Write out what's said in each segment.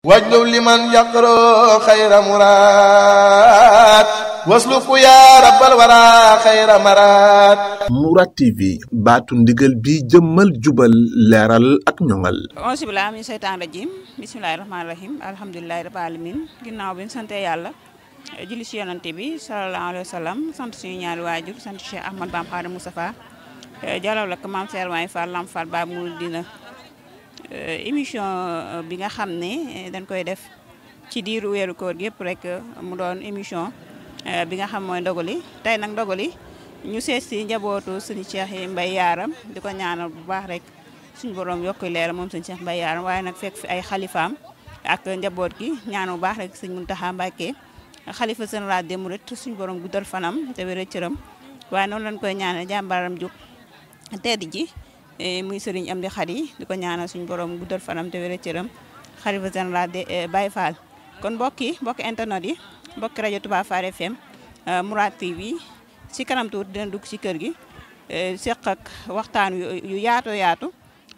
واجلب لمن يقرأ خير مراد واسلك يا رب الورى خير مراد Mourad TV baatu ndigal bi jëmmal jubal leeral ak ñoŋal. auzu billaahi mina seytaani rajiim bismillaahi rahmaani rahiim alhamdulillaahi rabbil aalamiin ginnaaw bi ñu sante yàlla julli ci yonante bi salallaahu alayhi wa sallam sant suñu ñaari waajur sant Cheikh Ahmad Bamba Xaadimu Mustafaa jalaw la ko maam Seer Waay Fall Lamp Fall Baay Mouridina émission bi nga xam ne dañ koy def ci diiru weeru koor gi yëpp rek mu doon émission bi nga xam mooy ndogali tey nag ndogali ñu seet si njabootu suñu Cheikh Mbaye Yaram di ko ñaanal bu baax rek suñu borom yokk leeram moom suñu Cheikh Mbaye Yaram waaye nag fekk fi ay xalifaam ak njaboot gi ñaanal bu baax rek suñu Muntaxa Mbàkke xalifa général des mourides suñu borom guddal fanam te wéral cëram waaye noonu lañ koy ñaanal jàmbaaram jóg tedd ji muy Serigne Amdi Khady di ko ñaanal suñu borom guddal fanam te wéral cëram xalifa général de Baye Fall kon mbokki internet yi mbokki rajo Touba Fall FM Mourad TV ci kanam tuuti dina dugg ci kër gi seq ak waxtaan yu yaatu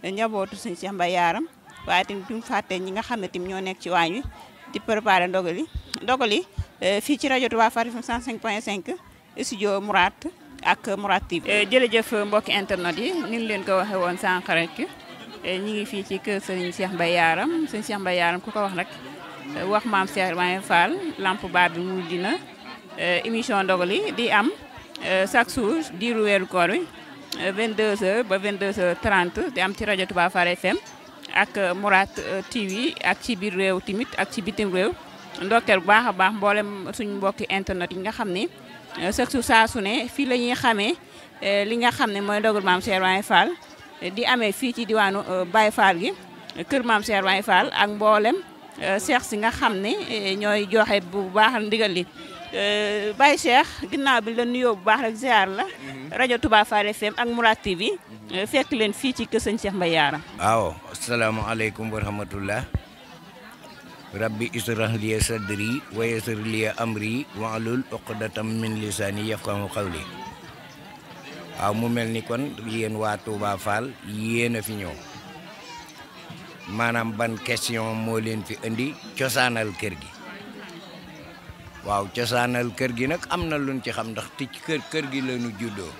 njabootu suñu Cheikh Mbaye Yaram waaye tamit duñ fàtte ñi nga xam ne tamit ñoo nekk ci waañ wi di préparer ndogali fii ci rajo Touba Fall FM 105.5 studio Mourad ak Mourad TV. jërëjëf mbokki internet yi ni ñu leen ko waxee woon sànq rek ñu ngi fii ci kër Serigne Cheikh Mbaye Yaram Serigne Cheikh Mbaye Yaram ku ko wax rek wax maam Cheikh Waay Fall Lamp Baay Mouridina émission ndogali di am chaque jour diiru weeru koor wi 22h ba 22h30 di am ci rajo Touba Fall FM ak Mourad TV ak ci biir réew tamit ak ci bitim réew ndokkeel bu baax a baax mboolem suñu mbokki internet yi nga xam ni chaque jour saa su ne fii la ñuy xamee li nga xam ne mooy ndogal maam Cheikh Waay Fall di amee fii ci diwaanu Baye Fall gi kër maam Cheikh Waay Fall ak mboolem cheikh si nga xam ne ñooy joxe bu baax ndigal li Baye Cheikh ginnaaw bi la nuyoo bu baax rek ziar la rajo Touba Fall FM ak Mourad TV fekk leen fii ci kër sëñ Cheikh Mbaye Yaram. waaw asalaamaaleykum wa rahmatullah rabbi israh li sadri wa yassir li amri wahlul uqdatam min lisani yafqahu qawli waaw mu mel ni kon yéen waa Touba Fall yéen a fi ñëw maanaam ban question moo leen fi indi cosaanal kër gi waaw cosaanal kër gi nag am na luñ ci xam ndax ci kër gi la ñu juddoo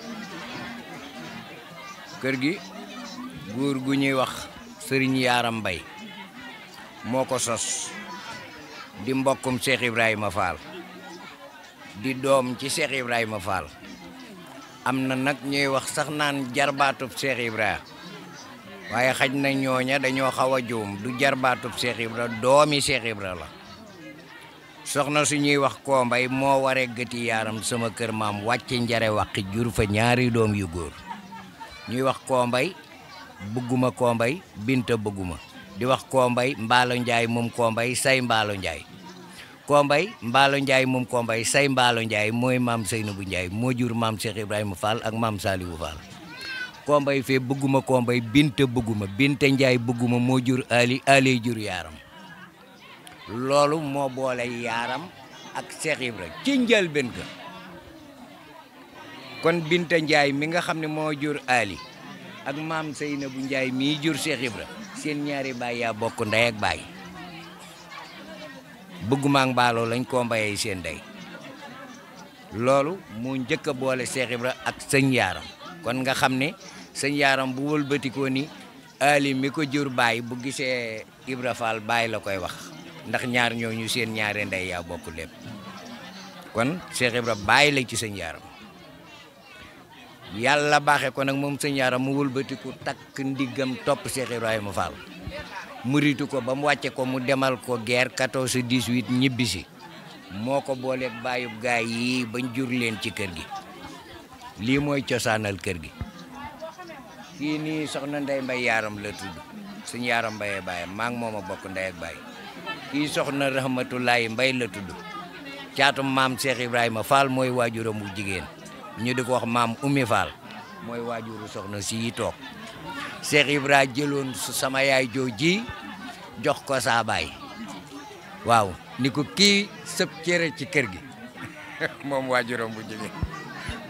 kër gi góor gu ñuy wax Serigne Yaram Mbaye moo ko sos di mbokkum Cheikh Ibrahima Fall di doom ci Cheikh Ibrahima Fall am na nag ñuy wax sax naan jarbaatub Cheikh Ibrahima waaye xaj na ñooña dañoo xaw a juum du jarbaatub Cheikh Ibrahima doomi Cheikh Ibrahima la soxna su ñuy wax Kombay moo waree gëti yaaram sama kër maam wàcce njare waqi jur fa ñaari doom yu góor ñuy wax Kombay bëgguma Kombay binta bëgguma di wax Kombay Mbaalo Njaay moom Kombay say Mbaalo Njaay Kombay Mbaalo Njaay moom Kombay say Mbaalo Njaay mooy maam Seynabu Njaay moo jur maam Cheikh Ibrahima Fall ak maam Saliou Fall Kombay fee bëgguma Kombay binta bëgguma binta Njaay bëgguma moo jur ali jur yaaram loolu moo boole Yaram ak Cheikh Ibrahima ci njëlbéen ga kon binta Njaay mi nga xam ne moo jur ali ak maam Seynabu Njaay mii jur Cheikh Ibrahima seen ñaari baay yaa bokk ndey ak baay bëgguma ak Mbaalo lañ koo mbayee seen ndey loolu mu njëkk a boole Cheikh Ibrahima ak sëñ Yaram kon nga xam ne sëñ Yaram bu wëlbatikoo ni ali mi ko jur baay bu gisee Ibra Fall baay la koy wax ndax ñaar ñooñu seen ñaari ndey yaa bokk lépp kon Cheikh Ibrahima baay la ci sëñ Yaram yàlla baaxee ko nag moom sëñ Yaram mu wëlbatiku takk ndiggam topp Cheikh Ibrahima Fall muritu ko ba mu wàcce ko mu demal ko guerre 14-18 ñibbisi moo ko booleeg bàyyub gaay yi bañ jur leen ci kër gi lii mooy cosaanal kër gi kii nii soxna Ndey Mbaye Yaram la tudd sëñ Yaram Mbaye baayam maa ngi moom a bokk ndey ak baay kii soxna Rahmatulahi Mbaye la tudd caatum maam Cheikh Ibrahima Fall mooy waajuram bu jigéen ñu di ko wax maam Oumy Fall mooy waajuru soxna si toog Cheikh Ibrahima jëloon sama yaay jooji jox ko saa baay waaw ni ko kii sëb cere ci kër gi moom waajuram bu jigéen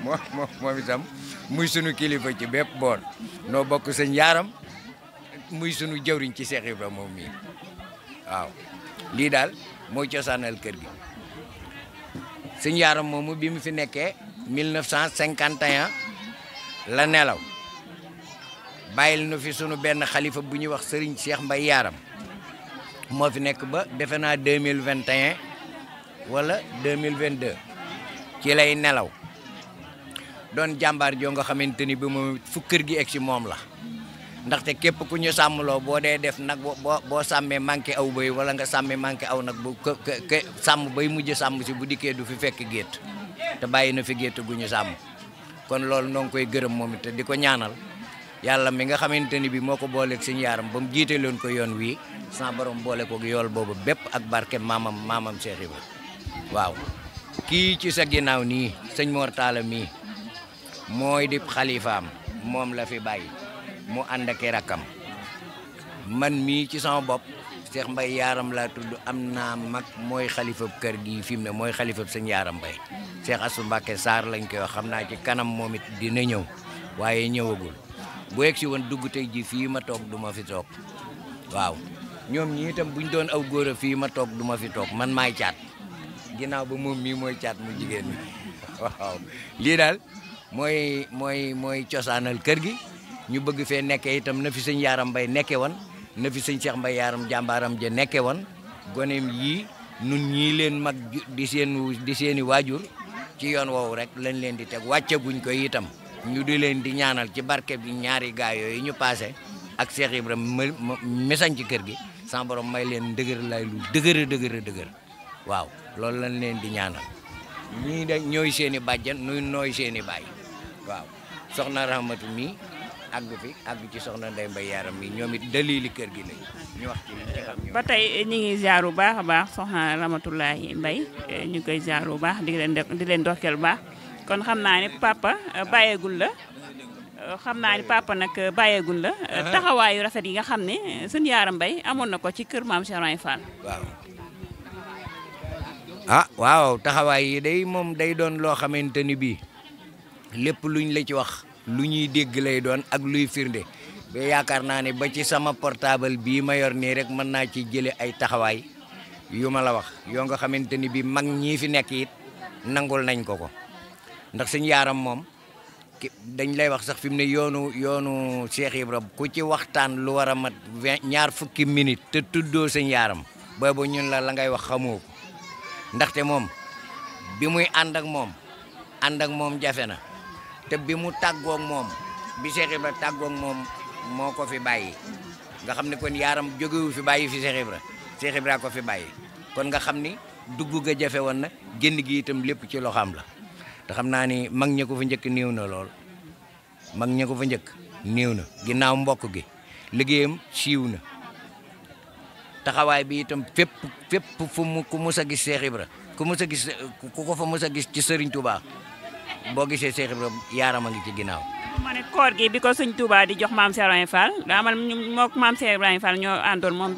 moom itam muy sunu kilifa ci bépp boor noo bokk sëñ Yaram muy sunu jëwriñ ci Cheikh Ibrahima moom mii waaw lii daal mooy cosaanal kër gi. sëñ Yaaram moomu bi mu fi nekkee 1951 la nelaw bàyyil nu fi sunu benn xalifa bu ñuy wax Serigne Cheikh Mbaye Yaaram moo fi nekk ba defe naa 2021 wala 2022 ci lay nelaw doon jàmbaar joo nga xamante ni bi moom fu kër gi egg si moom la ndaxte képp ku ñu sàmmloo boo dee def nag boo sàmmee manqué aw bay wala nga sàmmee manqué aw nag bu sàmm bay mujj sàmm si bu dikkee du fi fekk gétt te bàyyi na fi gétt gu ñu sàmm kon loolu noo ngi koy gërëm moom it te di ko ñaanal yàlla mi nga xamante ni bi moo ko booleeg sëñ Yaaram ba mu jiite leen ko yoon wii sa borom boole ko yool boobu bépp ak barke maamam Cheikh Ibra waaw kii ci sa ginnaaw nii sëñ Mor Talla mii mooy di xalifaam moom la fi bàyyi mu ànd ak rakkam man mii ci sama bopp Cheikh Mbaye Yaaram laa tudd am naa mag mooy xalifab kër gi fi mu ne mooy xalifab sëñ Yaaram Mbaye Cheikh Assou Mbacké Sarr lañ koy wax xam naa ci kanam moom it dina ñëw waaye ñëwagul bu egg si woon dugg tey ji fii ma toog du ma fi toog waaw ñoom ñi itam buñ doon aw góor a fii ma toog du ma fi toog man maay caat ginnaaw ba moom mii mooy caat mu jigéen mi waaw lii daal mooy cosaanal kër gi ñu bëgg fee nekkee itam na fi sëñ Yaaram Mbaye nekke woon na fi sëñ Cheikh Mbaye Yaaram jàmbaaram ja nekke woon goneem yii nun ñii leen mag di seeni waajur ci yoon woowu rek lañ leen di teg wàccaguñ ko itam ñu di leen di ñaanal ci barke bi ñaari gaay yooyu ñu passé ak Cheikh Ibrahima mesañ ci kër gi sama borom may leen dëgër lay lu dëgër waaw loolu lañ leen di ñaanal ñii da ñooy seeni bàjjan nuy nooy seeni baay waaw soxna Rahmatu mi àgg ci soxna Ndeye Mbaye Yaaram mi ñoom it dalili kër gi lañ ñu wax ci ba tey ñu ngi ziar bu baax a baax soxna Ramatoulaye Mbaye ñu koy ziar bu baax di leen dokkeel bu baax kon xam naa ne papa bàyyeegul la taxawaayu rafet yi nga xam ne sëñ Yaaram Mbaye amoon na ko ci kër maam Cheikh Ibrahima Fall. waaw taxawaay yi day moom day doon loo xamante ni bii lépp luñ la ci wax lu ñuy dégg lay doon ak luy firnde ba yaakaar naa ne ba ci sama portable bii ma yor nii rek mën naa ci jële ay taxawaay yu ma la wax yoo nga xamante ni bii mag ñii fi nekk it nangul nañ ko ndax sëñ Yaaram moom dañ lay wax sax fi mu ne yoonu Cheikh Ibra ku ci waxtaan lu war a mat 20 minutes te tuddoo sëñ Yaaram boobu ñun la ngay wax xamoo ko ndaxte moom bi muy ànd ak moom jafe na te bi mu tàggoog moom bi Cheikh Ibra tàggoog moom moo ko fi bàyyi nga xam ne kon Yaaram jógewu fi bàyyi fi Cheikh Ibra ko fi bàyyi kon nga xam ni dugg ga jafe woon na génn gi itam lépp ci loxaam la te xam naa ni mag ña ko fa njëkk néew na lool ginnaaw mbokk gi liggéeyam siiw na taxawaay bi itam fépp ku mus a gis Cheikh Ibra ku ko fa mus a gis ci Serigne Touba boo gisee Cheikh Ibra Yaaram a ngi ci ginnaaw. ma ne koor gi bi ko sëñ Touba di jox maam Cheikh Ibrahima Fall daa man moo maam Cheikh Ibrahima Fall ñoo àndoon moom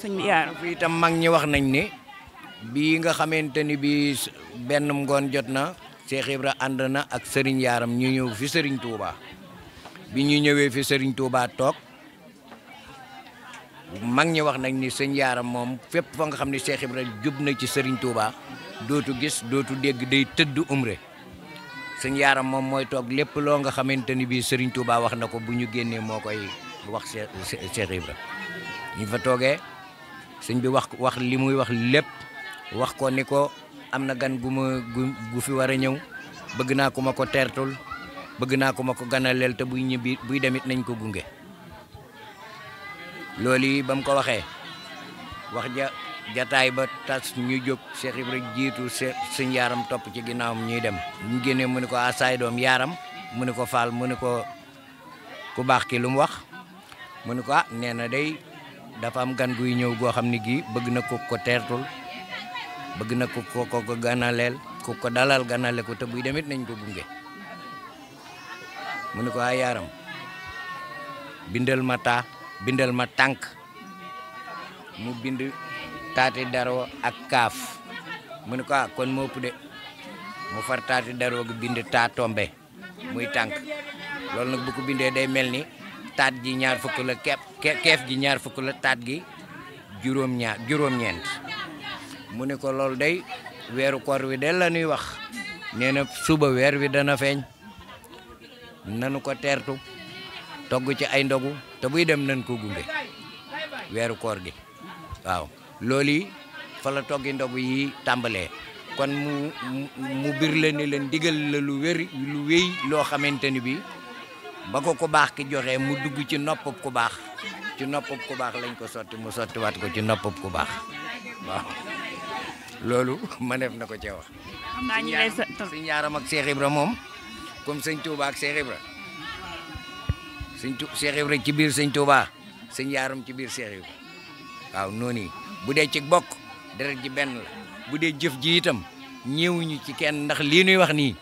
sëñ Yaaram. fi itam mag ñi wax nañ ne bii nga xamante ni bii benn ngoon jot na Cheikh Ibra ànd na ak Serigne Yaaram ñu ñëw fi Serigne Touba bi ñu ñëwee fi Serigne Touba toog mag ñi wax nañ ni sëñ Yaaram moom fépp fa nga xam ne Cheikh Ibra jub na ci Serigne Touba dootu gis dootu dégg day tëdd umre sëñ Yaaram moom mooy toog lépp loo nga xamante ni bii Serigne Touba wax na ko bu ñu génnee moo koy wax Cheikh Ibra ñu fa toogee sëñ bi wax li muy wax lépp wax ko ni ko am na gan gu fi war a ñëw bëgg naa ko ma ko teertul bëgg naa ko ma ko ganaleel te buy ñibbi buy demit nañ ko gunge loolu yi ba mu ko waxee wax jataay ba tas ñu jóg Cheikh Ibra jiitu sëñ Yaaram topp ci ginnaawam ñuy dem ñu génnee mu ne ko asaay doom Yaaram mu ne ko Fall mu ne ko ku baax ki lu mu wax mu ne ko nee na day dafa am gan guy ñëw goo xam ne gii bëgg na ko teertul bëgg na ko ganaleel ko dalal ganale ko te buy demit nañ ko gunge mu ne ko Yaaram bindal ma tànk mu bind taati daroo ak kaaf mu ne ko kon moo ëpp de mu far taati daroo gi bind taa tombe muy tànk loolu nag bu ko bindee day mel ni taat ji 20 la keef ji 20 la taat gi juróom-ñeent mu ne ko loolu day weeru koor wi de la ñuy wax nee na suba weer wi dana feeñ nanu ko teertu togg ci ay ndogu te buy dem nañ ko gunge weeru koor gi waaw loolu yi fa la toggi ndogu yi tàmbalee kon mu bir la ni leen digal la lu wéy loo xamante ni bi ba ko ku baax ki joxe mu dugg ci noppam ku baax lañ ko sotti mu sottiwaat ko ci noppam ku baax waaw loolu ma def na ko cee wax. xam naa ñu lay sëñ Yaaram ak Cheikh Ibra moom comme sëñ Touba ak Cheikh Ibra Cheikh Ibra ci biir sëñ Touba sëñ Yaaram ci biir Cheikh Ibra waaw noonu bu dee ci bokk deret ji benn la bu dee jëf ji itam ñëwuñu ci kenn ndax lii nuy wax nii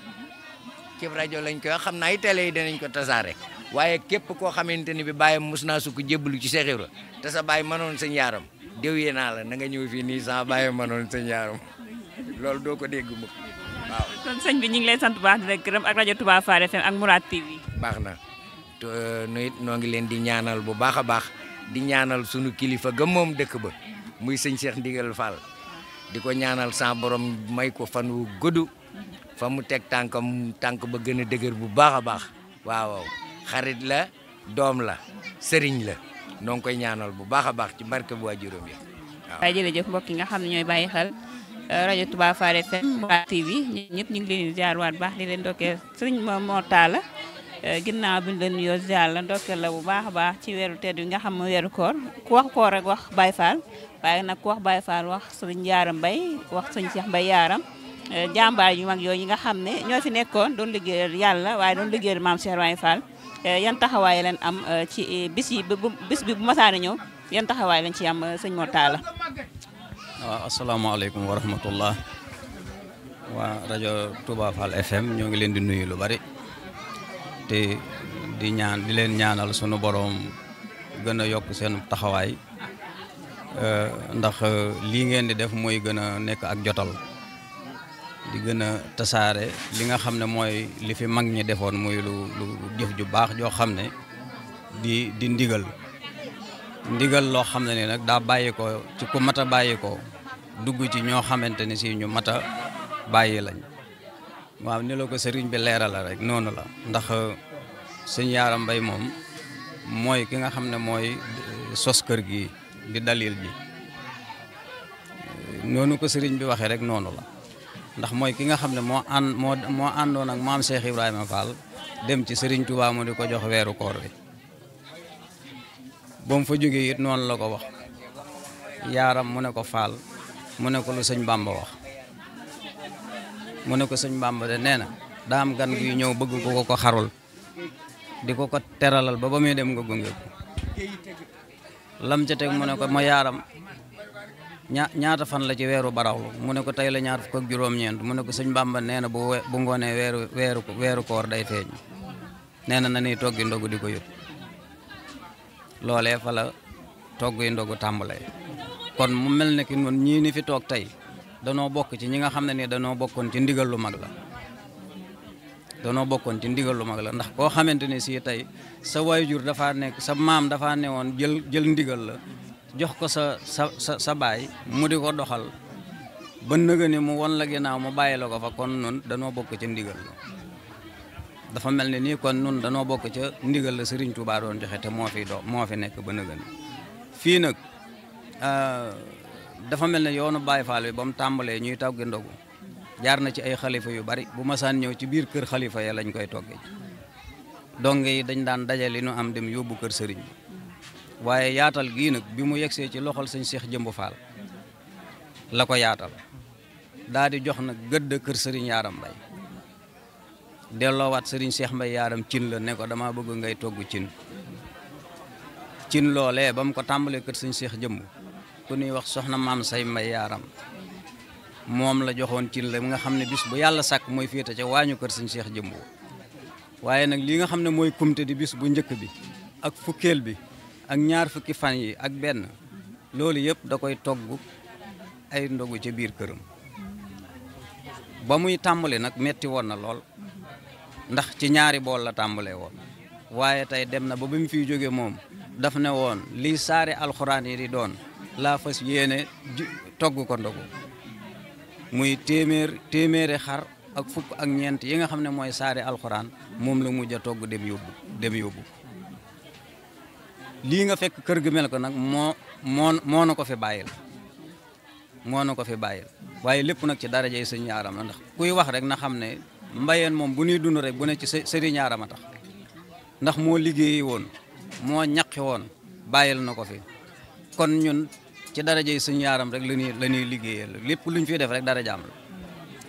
ci rajo lañ koy wax xam naa télé yi danañ ko tasaare waaye képp koo xamante ni bi bàyyam mos naa sukk jébbalu ci Cheikh Ibra te sa bàyyi mënoon sëñ Yaaram déwyee naa la na nga ñëw fii nii sama bàyyam mënoon sëñ Yaaram loolu doo ko dégg mukk waaw. kon sëñ bi ñu ngi lay sant bu baax di la gërëm ak rajo Touba Fall FM ak Mourad TV. baax na nu it noo ngi leen di ñaanal bu baax a baax di ñaanal sunu kilifa ga moom dëkk ba muy sëñ Cheikh Ndigal Fall di ko ñaanal sa borom may ko fan wu gudd fa mu teg tànk ba gën a dëgër bu baax a baax waaw xarit la doom la sëriñ la noo ngi koy ñaanal bu baax a baax ci barke bu waajuram yi waaw. waaye jërëjëf mbokk yi nga xam ne ñooy bàyyi xel rajo Touba Fall FM Mourad TV ñëpp ñu ngi leen di ziar waat baax di leen ndokkeel sëriñ Mor Talla ginnaaw bi ñu leen nuyoo ziar la ndokkeel la bu baax a baax ci weeru tedd yi nga xam ne weeru koor ku wax koor rek wax Baye Fall waaye nag ku wax Baye Fall wax sëriñ Yaaram Mbaye wax sëñ Cheikh Mbaye Yaaram jàmbaar yu mag yooyu nga xam ne ñoo fi nekkoon doon liggéeyal yàlla waaye doon liggéeyal maam Cheikh Baye Fall yan taxawaay leen am ci bis bi bu masaana ñëw yan taxawaay lañ ci am sëñ Mor Talla. waaw asalaamaaleykum wa rahmatullah waa rajo Touba Fall FM ñoo ngi leen di nuyu lu bari te di leen ñaanal sunu borom gën a yokk seen taxawaay ndax lii ngeen di def mooy gën a nekk ak jotal di gën a tasaare li nga xam ne mooy li fi mag ñi defoon muy lu jëf ju baax joo xam ne di ndigal loo xam ne ni nag daa bàyyi ko ci ku mat a bàyyi ko dugg ci ñoo xamante ni si ñu mat a bàyyi lañ waaw ni la ko sëriñ bi leeral la rek noonu la ndax sëñ Yaaram Mbay moom mooy ki nga xam ne mooy sos kër gi di dalil ji noonu ko sëriñ bi waxee rek noonu la ndax mooy ki nga xam ne moo àndoon ak maam Cheikh Ibrahima Fall dem ci sëriñ Touba mu di ko jox weeru koor bi ba mu fa jógee it noonu la ko wax Yaaram mu ne ko Fall mu ne ko lu sëñ Bamba wax mu ne ko sëñ Bamba de nee na daa am gan gi ñëw bëgg ko xarul di ko teralal ba muy dem nga gunge ko lam ca teg mu ne ko ma Yaaram ñaata fan la ci weeru barawlu mu ne ko tey la ñaar fukk ak juróom-ñeent mu ne ko sëñ Bamba nee na bu ngoonee weeru koor day feeñ nee na ni toggi ndogu di ko yóbbu loolee fa la togg yi ndogu tàmbalee kon mu mel ne ki noonu ñii ni fi toog tey danoo bokk ci ñi nga xam ne ni danoo bokkoon ci ndigal lu mag la ndax koo xamante ne si tey sa waajur dafa nekk sa maam dafa ne woon jël ndigal la jox ko sa baay mu di ko doxal ba nëga ni mu won la ginnaaw mu bàyyi la ko fa kon nun danoo bokk ca ndigal la dafa mel ne nii kon nun danoo bokk ca ndigal la Serigne Touba doon joxe te moo fi nekk ba nëga ni fii nag dafa mel ne yoonu Baye Fall bi ba mu tàmbalee ñuy toggi ndogu jaar na ci ay xalifa yu bari bu masaan ñëw ci biir kër xalifa ya lañ koy toggee donge yi dañ daan dajale li nu am dem yóbbu kër sëriñ bi waaye yaatal gii nag bi mu yegsee ci loxol sëñ Cheikh Jëmb Fall la ko yaatal daa di jox nag gëdd kër sëriñ Yaaram Mbay delloowaat sëriñ Cheikh Mbay Yaaram cin la ne ko dama bëgg ngay togg cin loolee ba mu ko tàmbalee kër sëñ Cheikh Jëmb ku ñuy wax soxna maam say Mbay Yaaram moom la joxoon cin la nga xam ne bis bu yàlla sàkk mooy féete ca waañu kër sëñ Cheikh Jëmb waaye nag li nga xam ne mooy kumte di bis bu njëkk bi ak fukkeel bi ak ñaar fukki fan yi ak benn loolu yëpp da koy togg ay ndogu ca biir këram ba muy tàmbali nag metti woon na lool ndax ci ñaari bool la tàmbalee woon waaye tey dem na ba mu fiy jóge moom daf ne woon lii saari alxuraan yi di doon laa fas yéene togg ko ndogu muy téeméeri xar ak fukk ak ñeent yi nga xam ne mooy saari alxuraan moom la mujj a togg dem yóbbu lii nga fekk kër gi mel ko nag moo na ko fi bàyyil waaye lépp nag ci darajey sëñ Yaaram la ndax kuy wax rek na xam ne mbayeen moom bu ñuy dund rek bu ne ci sëriñ Yaaram a tax ndax moo liggéeyi woon moo ñaqi woon bàyyil na ko fi kon ñun ci darajey sëñ Yaaram rek la ñuy liggéeyal lépp luñ fiy def rek darajaam la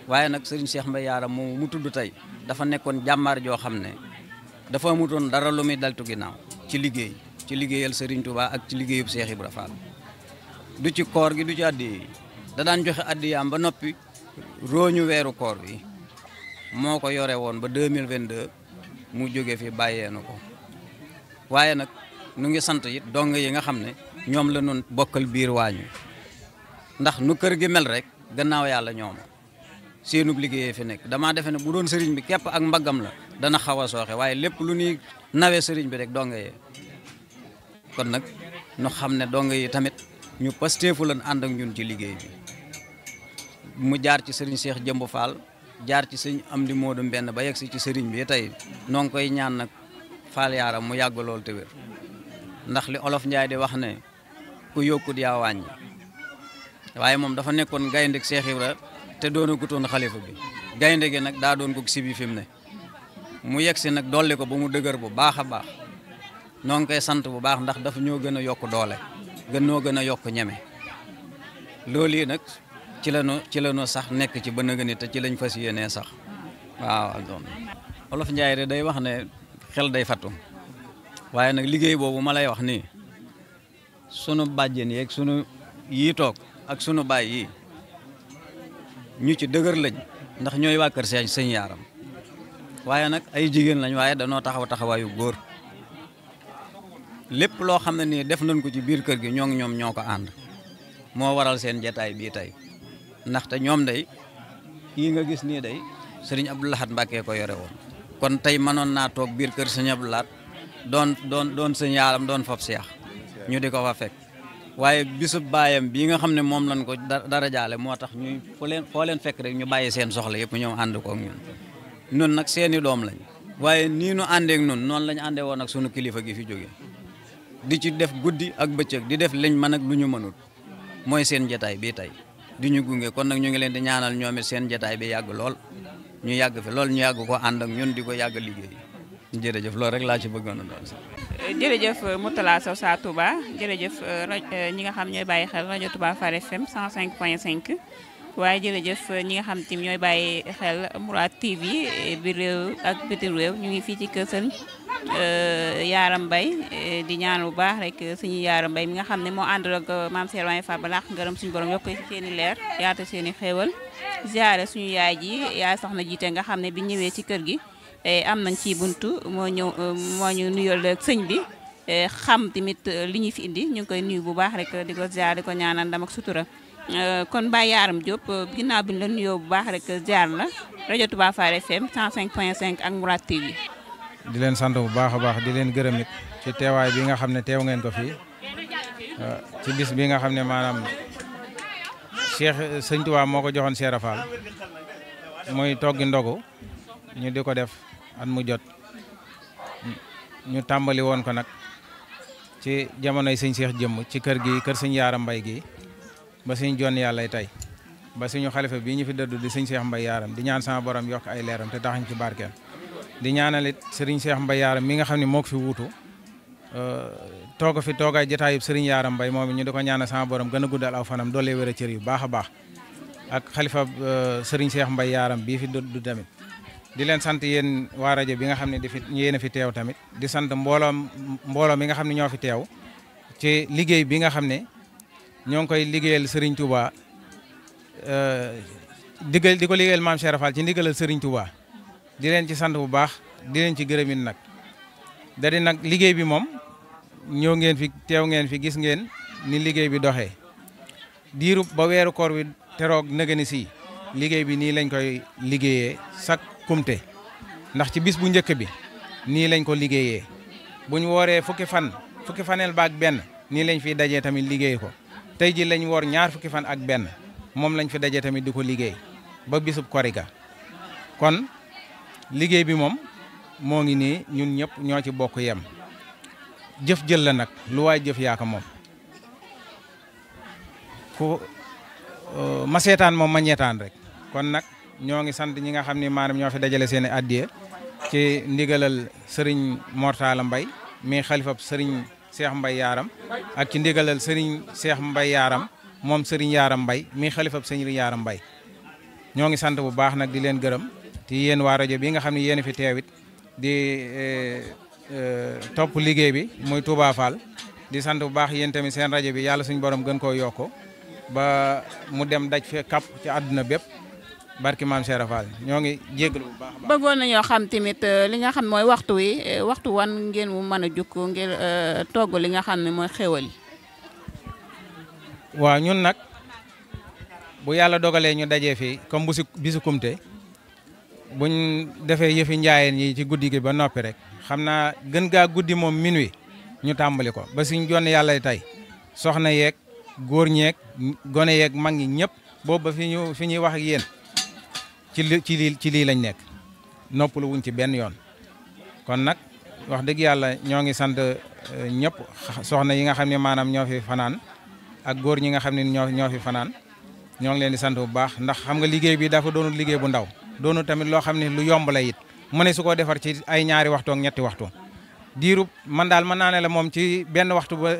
waaye nag sëriñ Cheikh Mbaye Yaaram moom mu tudd tey dafa nekkoon jàmbaar joo xam ne dafa amutoon dara lu muy daltu ginnaaw ci liggéeyal sëriñ Touba ak ci liggéeyub Cheikh Ibra Fall du ci koor gi du ci addi yi da daan joxe addiyaam ba noppi rooñu weeru koor bi moo ko yore woon ba 2022 mu jóge fi bàyyeenu ko waaye nag nu ngi sant it dong yi nga xam ne ñoom la noon bokkal biir waañu ndax nu kër gi mel rek gannaaw yàlla ñoom seenub liggéeyee fi nekk damaa defe ne bu doon sëriñ bi képp ak mbaggam la dana xaw a sooxe waaye lépp lu ñuy nawee sëriñ bi rek donga yee kon nag nu xam ne donga yi tamit ñu pasteefu lan ànd ak ñun ci liggéey bi mu jaar ci sëriñ Cheikh Jëmb Fall jaar ci sëñ Amdi Moodu Mbenn ba yegg si ci sëriñ bi tey noo ngi koy ñaan nag Fall Yaaram mu yàgg lool te wér ndax li olof Njaay di wax ne ku yokkut yaa wàññi waaye moom dafa nekkoon gaynde Cheikh Ibra te doona gutoon xalifa bi gaynde gi nag daa doon ko sibi fi mu ne mu yegg si nag dolli ko ba mu dëgër bu baax a baax noo ngi koy sant bu baax ndax dafa ñoo gën a yokk doole noo gën a yokk ñeme loolu yi nag ci la ñu sax nekk ci ba nëgëni te ci lañ fas yéenee sax waaw olof Njaay de day wax ne xel day fattu waaye nag liggéey boobu ma lay wax nii sunu bàjjen yeeg sunu yii toog ak sunu baay yi ñu ci dëgër lañ ndax ñooy waa kër sëñ Yaaram waaye nag ay jigéen lañ waaye danoo taxawaayu góor lépp loo xam ne nii def nañ ko ci biir kër gi ñoom ñoo ko ànd moo waral seen jataay bii tey ndaxte ñoom day kii nga gis nii day sëriñ Abdou Lahad Mbacke ko yore woon kon tey mënoon naa toog biir kër sëñ Abdou Lahad doon sëñ Yaaram doon fab seex ñu di ko fa fekk waaye bisub baayam bii nga xam ne moom lañ ko dara jaale moo tax ñuy foo leen fekk rek ñu bàyyi seen soxla yëpp ñëw ànd ko ak ñun nag seeni doom lañ waaye nii nu àndeek nun noonu lañ àndee woon ak sunu kilifa gi fi jóge di ci def guddi ak bëccëg di def liñ mën ak lu ñu mënul mooy seen jataay bii tey di ñu gunge kon nag ñu ngi leen di ñaanal ñoom it seen jataay bi yàgg lool ñu yàgg fi lool ñu yàgg ko ànd ak ñun di ko yàgg liggéey jërëjëf loolu rek laa ci bëggoon a doon sax. jërëjëf Mourtala Sow Sa Touba jërëjëf ñi nga xam ñooy bàyyi xel rajo Touba Fall FM 105.5 waaye jërëjëf ñi nga xam tim ñooy bàyyi xel Mourad TV bi réew ak bitim réew ñu ngi fii ci kër sëñ Yaaram Mbaye di ñaan bu baax rek suñu Yaaram Mbaye mi nga xam ne moo ànd ak maam Seer Waay Fall ba laax ngërëm suñu borom yokk seen i leer yaata seen i xéewal ziare suñu yaay ji yaay soxna jiite nga xam ne bi ñëwee ci kër gi am nañ ci buntu moo ñu nuyool ak sëñ bi xam tamit li ñu fi indi ñu ngi koy nuyu bu baax rek di ko ziar di ko ñaanal ndam ak sutura kon Baye Yaaram Diop ginnaaw bi ñu la nuyoo bu baax rek ziar la rajo Touba Fall FM 105.5 ak Mourad TV. di leen sant bu baax a baax di leen gërëm it ci teewaay bi nga xam ne teew ngeen ko fii ci bis bi nga xam ne maanaam sëñ Touba moo ko joxoon Cheikh Fall muy toggi ndogu ñu di ko def at mu jot ñu tàmbali woon ko nag ci jamonoy sëñ Cheikh Jëmm ci kër gi kër sëñ Yaaram Mbaye gi ba suñ jon yàllay tey ba suñu xalifa bii ñu fi dëddu di sëñ Cheikh Mbaye Yaaram di ñaan sama borom yokk ay leeram te taxañ ci barkeel di ñaanal it sëriñ Cheikh Mbaye Yaaram mi nga xam ne moo ko fi wuutu tooga fi toogaay jotaayub sëriñ Yaaram Mbaye moom ñu di ko ñaanal sama borom gën a guddal aw fanam doole wér a cër yu baax a baax ak xalifa sëriñ Cheikh Mbaye Yaaram bii fi du tamit di leen sant yéen waa rajo bi nga xam ne di fi yéen a fi teew tamit di sant mbooloo mi nga xam ne ñoo fi teew ci liggéey bi nga xam ne ñoo ngi koy liggéeyal Serigne Touba di ko liggéeyal Maam Cheikh Fall ci ndigalal Serigne Touba di leen ci sant bu baax di leen ci gërëmin nag da di nag liggéey bi moom ñëw ngeen fi teew ngeen fi gis ngeen ni liggéey bi doxee diiru ba weeru koor wi teroog nëgëni si liggéey bi nii lañ koy liggéeyee sak kumte ndax ci bis bu njëkk bi nii lañ ko liggéeyee buñ wooree fukki faneel baak benn nii lañ fiy dajee tamit liggéey ko tey ji lañ woor ñaar fukki fan ak benn moom lañ fi daje tamit di ko liggéey ba bisub Korite kon liggéey bi moom moo ngi nii ñun ñëpp ñoo ci bokk yem jëf jël la nag lu waay jëf yaa ko moom ku ma seetaan moom ma ñeetaan rek kon nag ñoo ngi sant ñi nga xam ne maanaam ñoo fi dajale seen i addiya ci ndigalal Serigne Mortala Mbay mi xalifab Serigne Cheikh Mbay Yaaram ak ci ndigalal Serigne Cheikh Mbay Yaaram moom Serigne Yaaram Mbay mi xalifab Serigne Yaaram Mbay ñoo ngi sant bu baax nag di leen gërëm te yéen waa rajo bi nga xam ne yéen fi teewit di topp liggéey bi muy Touba Fall di sant bu baax yéen tamit seen rajo bi yàlla suñu borom gën koo yokko ba mu dem daj fe kap ci àdduna bépp barki maam Cheikh Fall ñoo ngi jéggalu bu baax. bëggoon nañoo xam tamit li nga xam mooy waxtu wi waxtu wan ngeen mu mën a jukk ngir togg li nga xam ne mooy xéwal yi. waaw ñun nag bu yàlla dogalee ñu dajee fii comme bisu kumte buñ defee yëfi njaayeen yi ci guddi gi ba noppi rek xam naa gën gaa guddi moom minuit ñu tàmbali ko ba suñ jonn yàlla tey soxna yeeg góor ñeeg gone yeeg mag ñi ñëpp boobu ba fi ñuy wax ak yéen ci lii lañ nekk noppalu wuñ ci benn yoon kon nag wax dëgg yàlla ñoo ngi sant ñëpp soxna yi nga xam ne maanaam ñoo fi fanaan ak góor ñi nga xam ne ñoo fi fanaan ñoo ngi leen di sant bu baax ndax xam nga liggéey bi dafa doonul liggéey bu ndaw doonu tamit loo xam ne lu yomb la it mu ne su ko defar ci ay ñaari waxtu ak ñetti waxtu diirub man daal mën naa ne la moom ci benn waxtu ba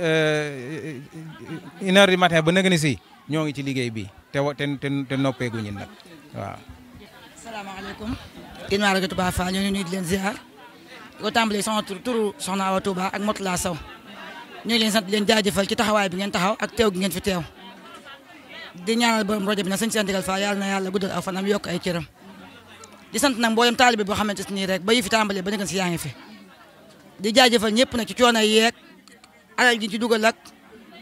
1h du matin ba nëgëni si ñoo ngi ci liggéey bi te noppeegu ñun nag waaw. asalaamaaleykum. yéen waa rajo Touba Fall ñoo ngi nuyu di leen ziar di ko tàmbalee sama turu Soxna Awa Touba ak Motula Sow ñu ngi leen sant di leen jaajëfal ci taxawaay bi ngeen taxaw ak teew gi ngeen fi teew di ñaanal borom rajo bi nag sëñ Cheikh Ndigal Fall yàlla na yàlla guddal aw fanam yokk ay cëram di sant nag mboolem taalibe boo xamante ni rek ba yi fi tàmbalee ba nekk si yaa ngi fi di jaajëfal ñëpp nag ci coono yeeg alal gi ci dugal ak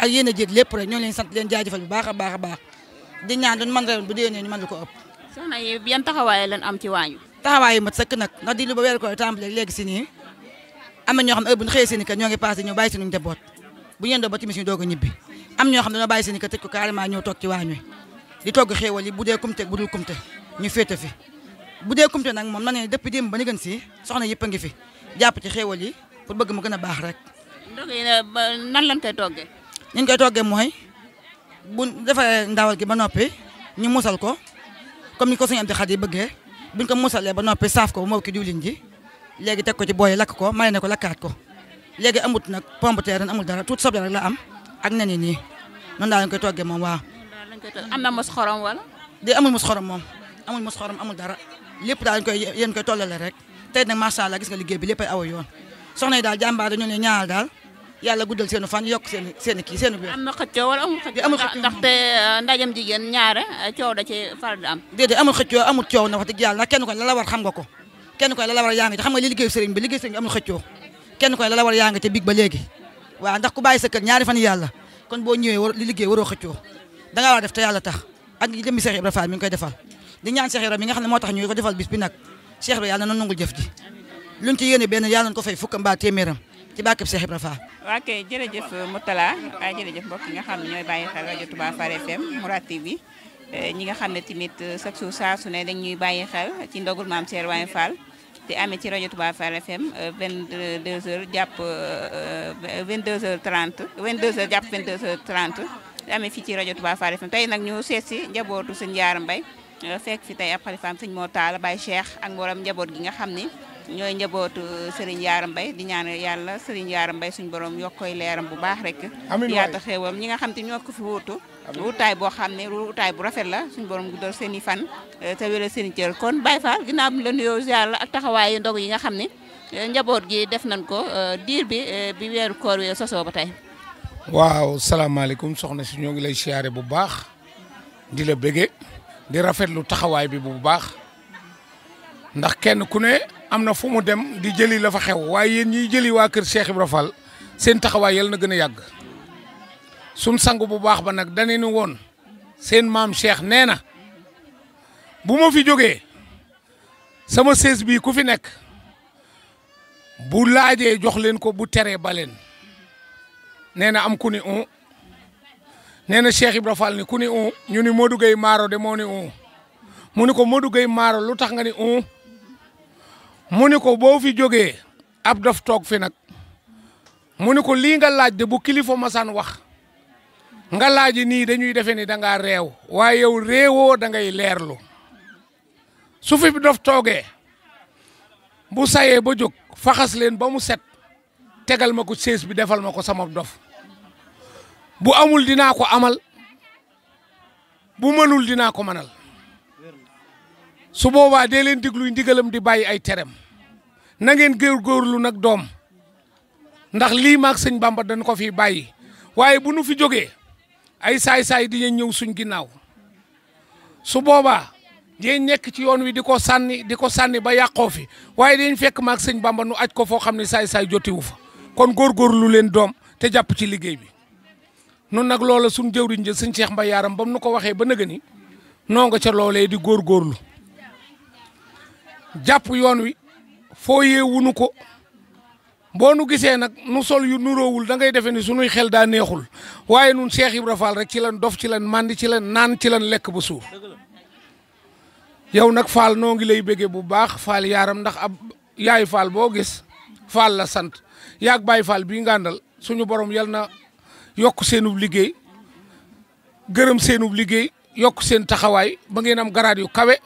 yéen a jéeg lépp rek ñoo leen sant leen jaajëfal bu baax a baax a baax di ñaan duñ mën ren bu déwénee ñu mën lu ko ëpp. soxna yi yan taxawaay lañ am ci waañu. taxawaay yu mat sëkk nag ndax di lu ba weer ko tàmbalee léegi si nii am na ñoo xam ne heure bu ñu xëyee seen i kër ñoo ngi passé ñëw bàyyi suñu njaboot bu ñu yendoo ba timis ñu doog a ñibbi am ñoo xam ne dañoo bàyyi seen i kër tëj ko carrément ñëw toog ci waañ wi di togg xéewal yi bu dee kumte bu dul kumte ñu féete fi bu dee kumte nag moom na ne depuis démb ba ni gën si soxna yëpp a ngi fi jàpp ci xéewal yi pour bëgg mu gën a baax rek. ndog yi nan lañ koy toggee. ñu koy toggee mooy bu defaree ndawal gi ba noppi ñu musal ko comme ni ko suñu am di xat yi bëggee buñ ko musalee ba noppi saaf ko ba moo ki diwlin ji léegi teg ko ci booy lakk ko mariner ko lakkaat ko léegi amut nag pomme de terre amul dara tuuti soble rek la am ak nen yi nii noonu daal lañ koy toggee moom waaw. am na mos xorom wala. de amul mos xorom moom amul mos xorom amul dara lépp daal yéen koy tollale rek tey nag macha allah gis nga liggéey bi lépp ay aw yoon soxna yi daal jàmbaar dañoo ne ñaanal daal yàlla guddal seenu fan yokk seen kii seenu biir. am na xëccoo wala amul xëccoo ndaxte ndajam jigéen ñaare coow da ci faral di am. déedéet amul xëccoo amul coow na wax dëgg yàlla ndax kenn ko la la war xam nga ko kenn ko la la war yaa ngi te xam nga li liggéeyu sëriñ bi amul xëccoo kenn ko la la war yaa ngi te big ba léegi waaw ndax ku bàyyi sa kër ñaari fan yàlla kon boo ñëwee li liggéey waroo xëccoo da ngaa war def te yàlla tax ak jëmmi Cheikh Ibra Fall mi ngi koy defal di ñaan Cheikh Ibra mi nga xam ne moo tax ñu ko defal bis bi nag Cheikh Ibra yàlla na nangul jëf ji luñ ci yéene benn yàlla na ko fay fukk mbaa téeméeram ci bàkkeb Cheikh Ibra Fall. waa kay jërëjëf Moutala waaye jërëjëf mbokk yi nga xam ne ñooy bàyyi xel rajo Touba Fall FM Mourad TV ñi nga xam ne tamit chaque jour saa su ne dañ ñuy bàyyi xel ci ndogul maam Cheikh Ibrahima Fall di amee ci rajo Touba Fall FM 22h jàpp 22h30 22h jàpp 22h30 di amee fii ci rajo Touba Fall FM tey nag ñu seet si njabootu sëñ Yaaram Mbay fekk fi tey ab xalifaam sëñ Mor Talla Baye Cheikh ak mboolem njaboot gi nga xam ni ñooy njabootu Serigne Yaaram Mbay di ñaan yàlla Serigne Yaaram Mbay suñu borom yokk koy leeram bu baax rek yaata xewam ñi nga xam te ñoo ko fi wuutu wutaay boo xam ne wutaay bu rafet la suñu borom guddal seen i fan te wéral seen i cër kon Baye Fall ginnaaw bi la nuyoo yàlla ak taxawaayu ndog yi nga xam ne njaboot gi def nañ ko diir bi weeru koor wi sosoo ba tey. waaw salaamaaleykum soxna si ñoo ngi lay siyaare bu baax di la bëgge di rafetlu taxawaay bi bu baax ndax kenn ku ne am na fu mu dem di jëli la fa xew waaye yéen ñiy jëli waa kër Cheikh Ibra Fall seen taxawaay yal na gën a yàgg sun sang bu baax ba nag dañu woon seen maam Cheikh nee na bu ma fi jógee sama sées bii ku fi nekk bu laajee jox leen ko bu teree ba leen nee na am ku ni nee na Cheikh Ibra Fall ni ku ni ñu ni Modou Gueye Maaro de moo ni mu ni ko Modou Gueye Maaro lu tax nga ni mu ni ko boo fi jógee ab dof toog fi nag mu ni ko lii nga laaj de bu kilifa masaan wax nga laaji nii dañuy defe ni da ngaa réew waaye yow réewoo da ngay leerlu su fi dof toogee bu sayee ba jóg faxas leen ba mu set tegal ma ko sées bi defal ma ko sama dof bu amul dinaa ko amal bu mënul dinaa ko mënal su boobaa dee leen digluy ndigalam di bàyyi ay terem na ngeen góorgóorlu nag doom ndax lii maag sëñ Bamba dañ ko fi bàyyi waaye bu nu fi jógee ay saay-saay di ñëw suñ ginnaaw su boobaa dinañ nekk ci yoon wi di ko sànni ba yàqoo fi waaye dañ fekk maag sëñ Bamba nu aj ko foo xam ne saay-saay jotiwu fa kon góorgóorlu leen doom te jàpp ci liggéey bi nun nag loola suñ jëwriñ ja sëñ Cheikh Mbaye Yaram bam nu ko waxee ba nëga ni noo nga ca loolee di góorgóorlu jàpp yoon wi foo yeewunu ko boo nu gisee nag nu sol yu nuroowul da ngay defee ni sunuy xel daa neexul waaye nun Cheikh Ibra Fall rek ci lan dof ci lan mandi ci lan naan ci lan lekk ba suur yow nag Fall noo ngi lay béggee bu baax Fall Yaram ndax ab yaay Fall boo gis Fall la sant yaag Baay Fall bii ngàndal suñu borom yal na yokk seenub liggéey gërëm seenub liggéey yokk seen taxawaay ba ngeen am garaat yu kawe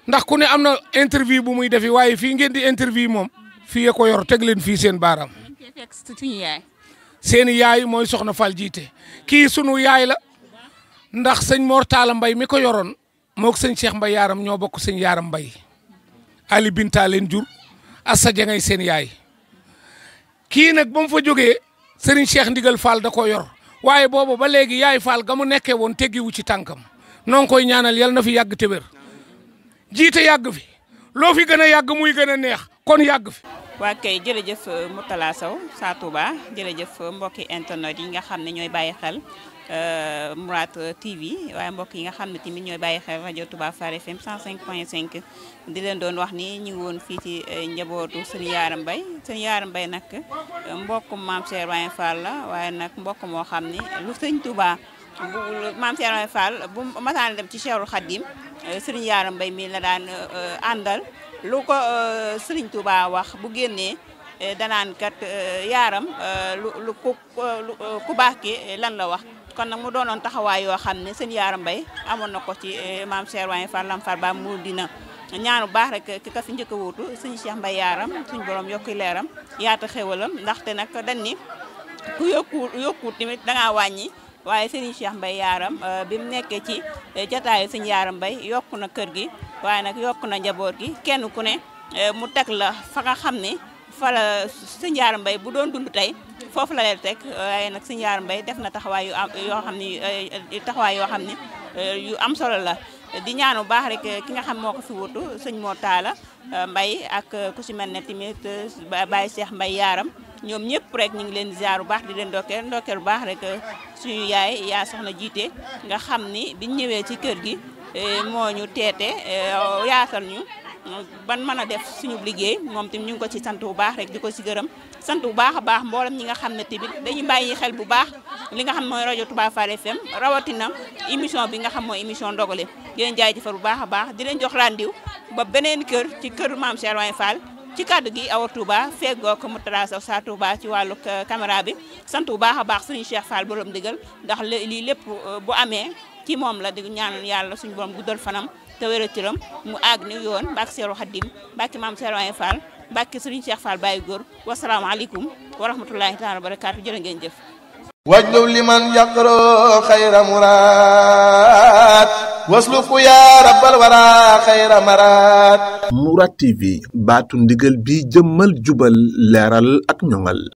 ndax ku ne am na interview bu muy defi waaye fii ngeen di interview moom fii ko yor teg leen fii seen baaraam seeni yaay mooy soxna Fall jiite kii sunu yaay la ndax sëñ Mor Talla Mbay mi ko yoroon moog sëñ Cheikh Mbaye Yaram ñoo bokk sëñ Yaram Mbay Ali Binta leen jur Assa Jangay seen yaay kii nag ba mu fa jógee Serigne Cheikh Ndigal Fall da ko yor waaye boobu ba léegi yaay Fall ga mu nekkee woon teggiwu ci tànkam noo ngi koy ñaanal yal na fi yàgg te wér jiite yàgg fi loo fi gën a yàgg muy gën a neex kon yàgg fi. waa kay jërëjëf Mourtala Sow Sa Touba jërëjëf mbokki internet yi nga xam ne ñooy bàyyi xel Mourad TV waaye mbokk yi nga xam ne tamit ñooy bàyyi xel rajo Touba Fall FM 105.5 di leen doon wax ni ñu ngi woon fii ci njabootu sëñ Yaram Mbaye sëñ Yaram Mbaye nag mbokk maam Cheikh Ibrahima Fall la waaye nag mbokk moo xam ni lu sëñ Touba bu maam Cheikh Ibrahima Fall bu masaan dem ci Cheikhul Khadim sëñ Yaram Mbaye mi la daan àndal lu ko sëriñ Touba wax bu génnee danaan kat yaaram lu ku baax ki lan la wax kon nag mu doonoon taxawaay yoo xam ne sëñ Yaram Mbaye amoon na ko ci maam Cheikh Ibrahima Fall Lam Fall ba mu dina ñaanu baax rek ki ka fi njëkk a wuutu sëñ Cheikh Mbaye Yaram suñ borom yokki leeram yaata xéwalam ndaxte nag dañ ni ku yokkuut tamit dangaa wàññi waaye sëñ Cheikh Mbaye Yaram bi mu nekkee ci jataayu sëñ Yaram Mbaye yokku na kër gi waaye nag yokk na njaboot gi kenn ku ne mu teg la fa nga xam ne fa la sëñ Yaram Mbaye bu doon dund tey foofu la leen teg waaye nag sëñ Yaram Mbaye def na taxawaay yu am yoo xam ni taxawaay yoo xam ne yu am solo la di ñaanu baax rek ki nga xam moo ko fi wutu sëñ Mor Talla Mbaye ak ku ci mel ne tamit Baye Cheikh Mbaye Yaram ñoom ñëpp rek ñu ngi leen ziar bu baax di leen ndokkeel bu baax rek suñu yaa soxna jiite nga xam ni biñ ñëwee ci kër gi moo ñu teete yaatal ñu ban mën a def suñu liggéey moom tamit ñu ngi ko ci sant bu baax rek di ko ci gërëm sant bu baax a baax mboolem ñi nga xam ne tamit dañuy bàyyi xel bu baax li nga xam mooy rajo Touba Fall FM rawatina émission bi nga xam mooy émission ndogale di leen jaajëfal bu baax a baax di leen jox rendez-vous ba beneen kër ci kër maam Cheikh Ibrahima Fall ci kàddu gi Awa Touba feggoo ko Mourtala Sow Sa Touba ci wàllu caméra bi sant bu baax a baax Serigne Cheikh Fall borom digal ndax lii lépp bu amee ci moom la di ñaanal yàlla suñu borom guddal fanam te wératiram mu àgg ni yoon mbàkk Seeru Xaddim mbàkk maam Cheikh Ibrahima Fall mbàkk Serigne Cheikh Fall Baye Góor wasalaamaaleykum wa rahmatulahi taala wa barakaatu jërë ngeen jëf wajlu liman yaqro xayra muraad wasluku ya rabbal wara xayra maraad Mourad TV baatu ndigal bi jëmmal jubal leeral ak ñoŋal